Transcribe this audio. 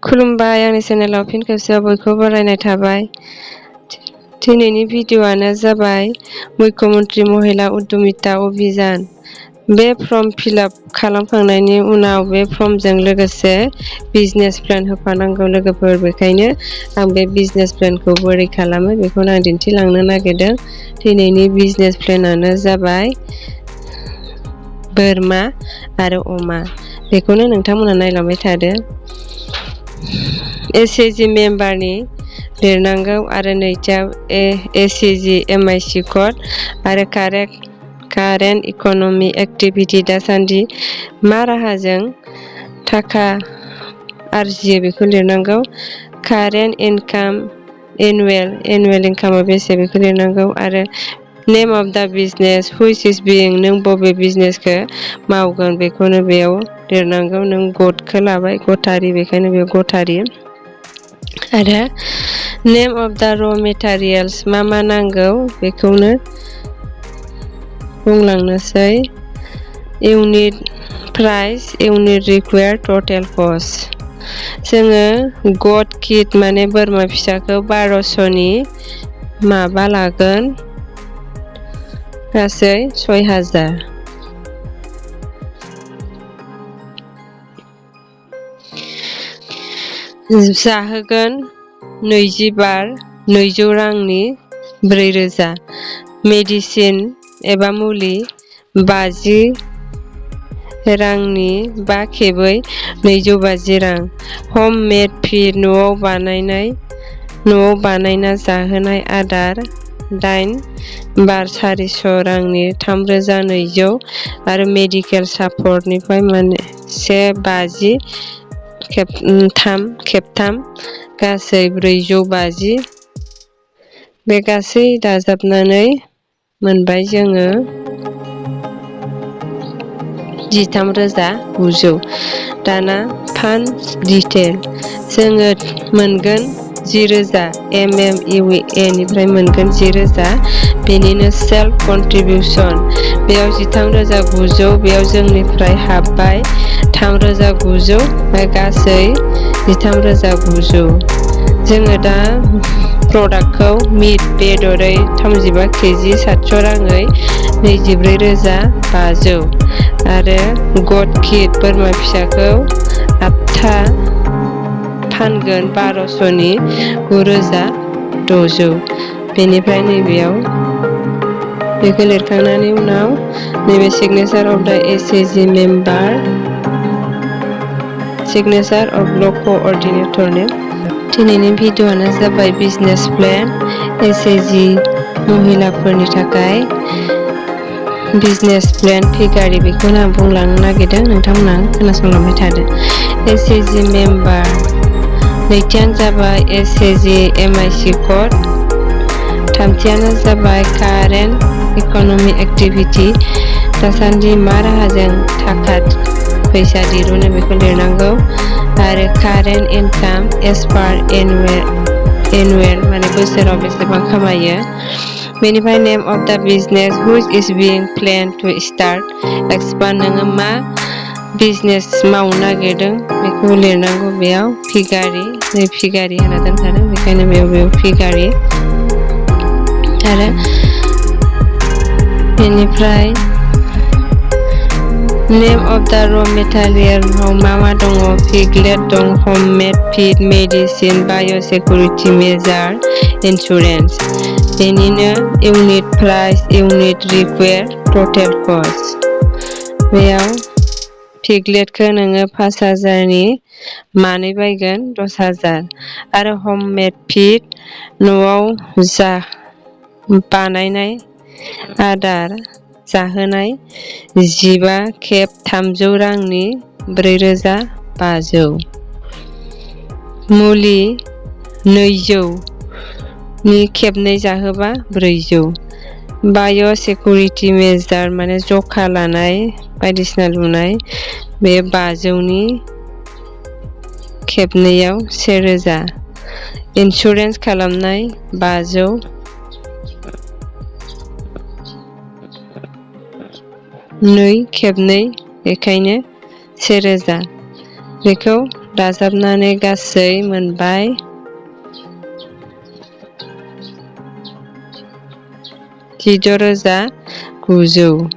खुलुमबाय आंनि चेनेलाव फिन खेबसेयाव बयखौबो बरायनाय थाबाय। दिनैनि भिडिअ'आनो जाबाय मुख्यमन्त्री महिला उद्यमिता अभियान। बे फर्म फिलआप खालामखांनायनि उनाव बे फर्मजों लोगोसे बिजनेस प्लेन होफानांगौ लोगोफोर, बेखायनो आं बे बिजनेस प्लेनखौ बोरै खालामो बेखौनो आं दिन्थिलांनो नागिरदों। दिनैनि बिजनेस प्लेनानो जाबाय बोरमा आरो अमा। बेखौनो नोंथांमोना नायलांबाय थादो। एसएचजि मेम्बारनि लिरनांगौ आरो नैथियाव एसएचजि एमआईसी कड आरो कारेन्ट इक'नमि एक्टिभिटि दासान्दि मा राहाजों थाखा आरजियो बेखौ लिरनांगौ। कारेन्ट इनकाम एनुवेल इनकामा बेसे बेखौ लिरनांगौ आरो नेम of the business which is बिइं, नों बबे बिजनेसखौ मावगोन बेखौनो बेयाव लिरनांगौ। नों गटखौ लाबाय, गटारि, बेखायनो बेयाव गटारि आरो नेम अफ दा र' मेटारियेल्स मा नांगौ बेखौनो बुंलांनोसै। इउनिट प्राइस, इउनिट रिक्वायार्ड, टटेल कस्ट। जोङो गट किट माने बोरमा फिसाखौ 1200नि माबा लागोन, गासै 6000। जाहोगोन 20 बार 200 रांनि 4000। मेडिसिन एबा मुलि 50 रांनि 5 खेबै 250 रां। हम मेड फिड, न'आव बानायना जाहोनाय आदार 8 बार 400 रांनि 3200 आरो मेडिकेल सापर्टनिफ्राय मोनसे 50 खेबथाम गासै 450। बे गासै दाजाबनानै मोनबाय जोङो 13900। दाना फान्ड डिटेल जोङो मोनगोन 10000, MMUA निफ्राय मोनगोन 10000। बेनिनो सेल्फ कन्ट्रिबिउसन बेयाव 13900, बेयाव जोंनिफ्राय हाबबाय 3900, गासै 13900। जोङो दा प्रडाक्टखौ मिट बेदरै 35 केजि 700 राङै 24500 आरो गट किट बोरमा फिसाखौ 8था फानगोन 1200नि 9600। बेनिफ्राय नैबेयाव बेखौ लिरखांनायनि उनाव नैबे signature of the एसएचजि member, signature of ल' क'अर्डिनेटरनि। दिनैनि भिडिअ'आनो जाबाय बिजनेस प्लेन एसएचजि महिलाफोरनि थाखाय बिजनेस प्लेन फिगारि, बेखौनो आं बुंलांनो नागिरदों, नोंथांमोना खोनासंलांबाय थादो। एसएचजि मेम्बार, नैथियानो जाबाय एसएचजि एमआईसी कड, थामथियानो जाबाय कारेन्ट इक'नमि एक्टिभिटि दासान्दि मा राहाजों थाखा फैसा दिरुनो बेखौ लिरनांगौ आरो current income as per annual माने बोसोराव बेसेबां खामायो। बेनिफ्राय name of the business which is being plan to start expand, नोङो मा बिजनेस मावनो नागिरदों बेखौ लिरनांगौ। बेयाव फिगारि, नै फिगारि होना दोनखादों, बेखायनो बेयाव फिगारि आरो बेनिफ्राय नेम अफ दा र' मेटेरियेलाव मा दङ, पिगलेट दं, हम मेड फिड, मेडिसिन, बाय'सेकुरिटि मेजार, इन्सुरेन्स। बेनिनो इउनिट प्राइस, इउनिट रिक्वायार्ड, टटेल कस्ट। बेयाव पिगलेटखौ नोङो 5000नि मानै बायगोन 10000 आरो हम मेड फिड न'आव बानायनाय आदार जाहोनाय 15 खेब 300 रांनि 4500। मुलि 200नि खेबनै जाहोबा 400। बाय'सेकुरिटि मेजार माने जखा लानाय बायदिसिना लुनाय, बे 500नि खेबनैयाव 1000। इन्सुरेन्स खालामनाय 500, नै खेबनै, बेखायनो 1000। बेखौ दाजाबनानै गासै मोनबाय 16,900